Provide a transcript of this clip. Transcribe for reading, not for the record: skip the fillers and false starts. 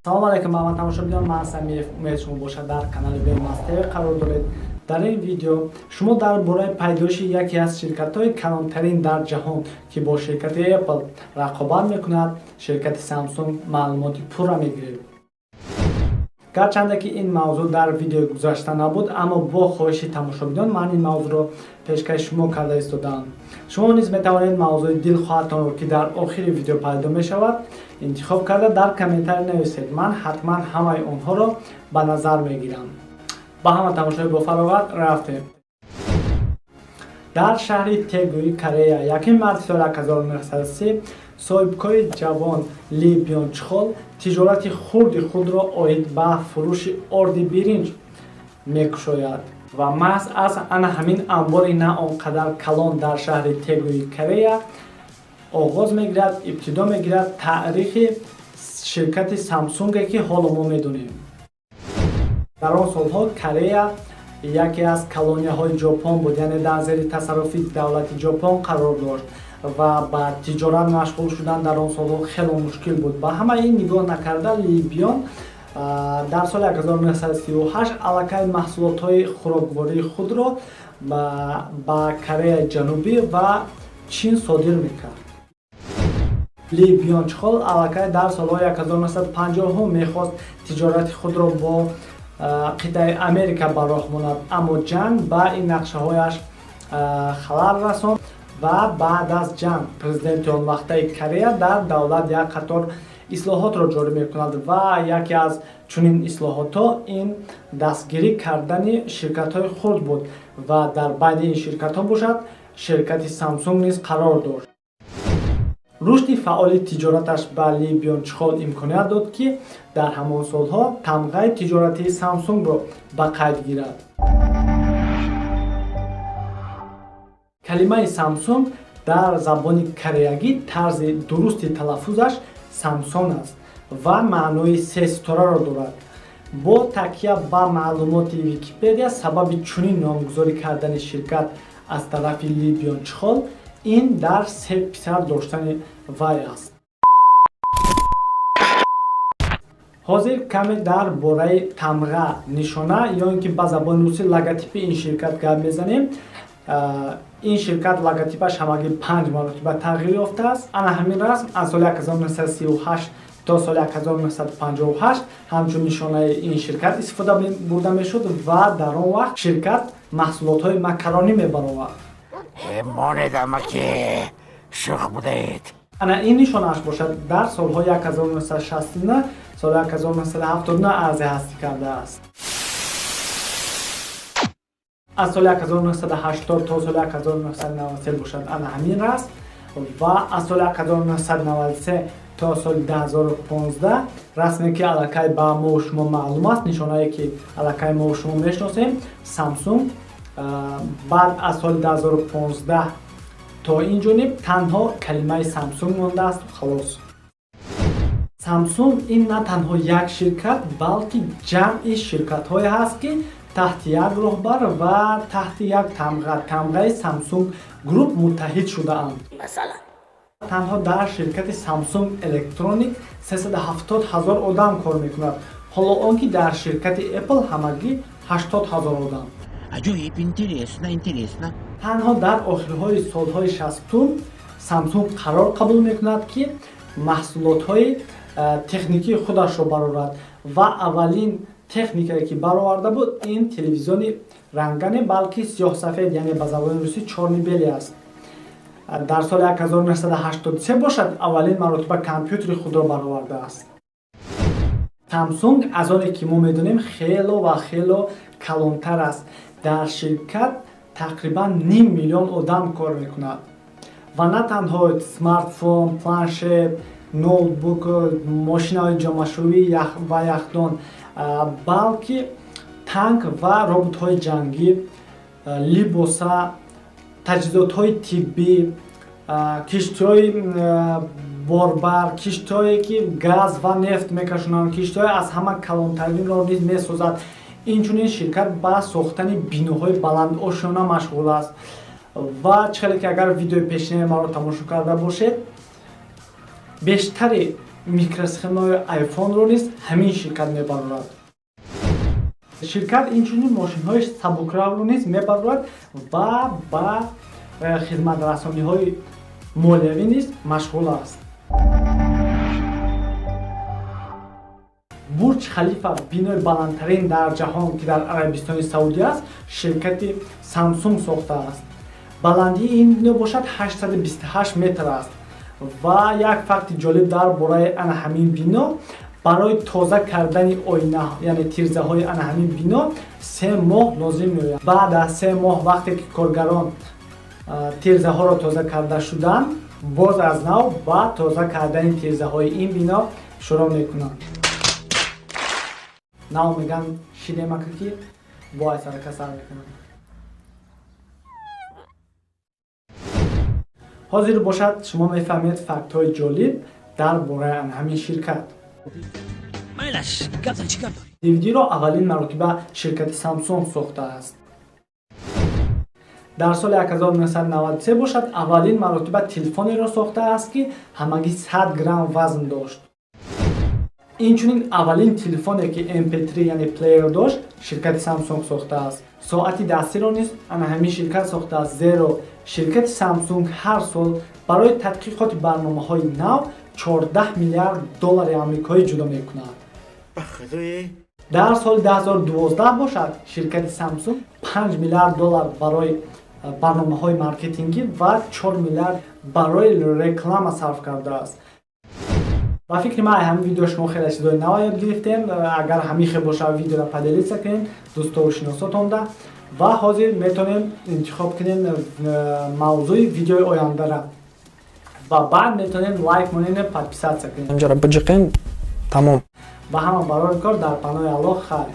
Салом алейкум ба ҳама тамошобинон, ман Самиев. Умед шумо бошад дар канали Белмаз ТВ қарор доред. Дар ин видео шумо дар бораи пайдоиши яке аз ширкатҳои калонтарин дар ҷаҳон, ки бо ширкати Apple рақобат мекунад, ширкати Samsung, маълумоти пурра мегиред. Гарчанде ки ин мавзӯъ дар видеои гузашта набуд, аммо бо хоҳиши тамошобинон ман ин мавзӯъро пешкаши шумо карда истодаам. Шумо низ метавонед мавзӯи дилхоҳатонро, ки дар охири видео пайдо мешавад, интихоб карда дар комментарий нависед. Ман ҳатман ҳамаи онҳоро ба назар мегирам. Ба ҳама тамошои бофароғат. Рафтем. Дар шаҳри Тегуи Корея 1 марти соли 1930 соҳибкори ҷавон Ли Бёнчхол тиҷорати хурди худро оид ба фурӯши орди биринҷ мекушояд ва маҳз аз ана ҳамин амбори на он қадар калон дар шаҳри Тегуи Корея оғоз мегирад, ибтидо мегирад таърихи ширкати Самсунге, ки ҳоло мо медонем. Дар он солҳо Корея яке аз колонияҳои Ҷопон буд, яъне дар зери тасарруфи давлати Ҷопон қарор дошт ва ба тиҷорат машғул шудан дар он солҳо хело мушкил буд. Ба ҳамаи ин нигоҳ накарда, Ли Бён дар соли 1938 аллакай маҳсулотҳои хӯроквории худро ба Кореяи Ҷанубӣ ва Чин содир мекард. Ли Бёнчхол аллакай дар солҳои 1950 мехост тиҷорати худро бо қитъаи Америка ба роҳ монад, аммо ҷанг ба ин нақшаҳояш халал расонд ва баъд аз ҷанг президенти он вақтаи Корея дар давлат як қатор ислоҳотро ҷорӣ мекунад ва яке аз чунин ислоҳотҳо ин дастгирӣ кардани ширкатҳои хурд буд ва дар байни ин ширкатҳо бошад ширкати Самсунг низ қарор дошт. Рушди фаъоли тиҷораташ ба Ли Бёнчхол имконият дод, ки дар ҳамон солҳо тамғаи тиҷоратии Самсунгро ба қайд гирад. Калимаи Самсунг дар забони кореягӣ тарзи дурусти талаффузаш Самсон аст ва маънои се ситораро дорад. Бо такя ба маълумоти Википедия, сабаби чунин номгузорӣ кардани ширкат аз тарафи Ли Бёнчхол ин дар се писар доштани вай аст. Ҳозир каме дар бораи тамға, нишона ё ин ки ба забони русӣ логотипи ин ширкат гап мезанем. Ин ширкат логотипаш ҳамагӣ 5 маротиба тағйир ёфтааст. Ана ҳамин расм аз соли 1938 то соли 1958 ҳамчун нишонаи ин ширкат истифода бурда мешуд ва дар он вақт ширкат маҳсулотҳои макаронӣ мебаровард. Монедама ки шух будаед. Ана ин нишонааш бошад дар солҳои 1969 соли 1979 арзи ҳастӣ кардааст. Аз соли 1980 то соли 1993 бошад ана ҳамин расм ва аз соли 1993 то соли 2015 расме, ки аллакай ба мо шумо маълум аст, нишонае, ки аллакай мо шумо мешиносем, Самсунг. Баъд аз соли 2015 то ин ҷониб танҳо калимаи Самсунг мондааст, халос. Самсунг ин на танҳо як ширкат, балки ҷамъи ширкатҳое ҳаст, ки таҳти як роҳбар ва таҳти як тамға, тамғаи Samsung Group муттаҳид шудаанд. Масалан, танҳо дар ширкати Samsung Electronics 370 ҳазор одам кор мекунад, ҳоло он ки дар ширкати Apple ҳамагӣ 80 ҳазор одам. Аҷоиб, интересно, интересно. Танҳо дар охирҳои солҳои 60 Samsung қарор қабул мекунад, ки маҳсулотҳои техникии худашро барорад ва аввалин техникае, ки бароварда буд, ин телевизиони рангане, балки сиёҳсафед, яъне ба забони русӣ чёрно-белый аст. Дар соли 1983 бошад аввалин маротиба компютери худро баровардааст. Samsung аз оне ки мо медонем хело ва хело калонтар аст. Дар ширкат тақрибан ним миллион одам кор мекунад ва на танҳо смартфон, планшет, ноутбук, мошинаҳои ҷомашӯӣ ва яхдон, балки танк ва роботҳои ҷангӣ, либоса, таҷҳизотҳои тиббӣ, киштиҳои борбар, киштиҳое ки газ ва нефт мекашонанд, киштиҳои аз ҳама калонтаринро низ месозад. Инчунин ширкат ба сохтани биноҳои баландошёна машғул аст ва чӣ хеле ки агар видеои пешинаи маро тамошо карда бошед, бештари Микросхемаҳои айфонро низ ҳамин ширкат мебарорад. Ширкат инчунин мошинҳои сабукравро низ мебарорад ва ба хизматрасониҳои молиявӣ низ машғул аст. Бурҷ Халифа, бинои баландтарин дар ҷаҳон, ки дар Арабистони Саудӣ аст, ширкати Самсунг сохтааст. Баландии ин бино бошад 828 метр аст. Ва як факти ҷолиб дар бораи ана ҳамин бино: барои тоза кардани оина, яъне тирзаҳои ана ҳамин бино, 3 моҳ лозим меояд. Баъд аз 3 моҳ, вақте ки коргарон тирзаҳоро тоза карда шуданд, боз аз нав ба тоза кардани тирзаҳои ин бино шурӯъ мекунанд. Нав меган шидемака, ки бо айсарака сар мекунанд. Ҳозир бошад, шумо мефаҳмед фактҳои ҷолиб дар бораи ҳамин ширкат. DVD-ро аввалин маротиба ширкати Samsung сохтааст. Дар соли 1993 бошад, аввалин маротиба телефонеро сохтааст, ки ҳамагӣ 100 грамм вазн дошт. Инчунин аввалин телефоне, ки MP3, яъне плеер дошт, ширкати Samsung сохтааст. Соати дастиро низ ана ҳамин ширкат сохтааст, зеро ширкати Samsung ҳар сол барои тадқиқоти барномаҳои нав 14 миллиард доллари амрикоӣ ҷудо мекунад. Дар соли 2012 бошад, ширкати Samsung 5 миллиард доллар барои барномаҳои маркетингӣ ва 4 миллиард барои реклама сарф кардааст. Ба фикри ман, ҳамин видео шумо хеле чизои нав ёд гирифтем. Агар ҳамин хел боша, видеоро поделиться кунед дӯстову шиносотонда. Ва ҳозир метавонем интихоб кунем мавзӯи видеои ояндара ва баъд метавонем лайк монем, подписаться кунем. Инҷоро биҷиқем, тамом. Ба ҳама барори кор, дар паноҳи Аллоҳ, хайр.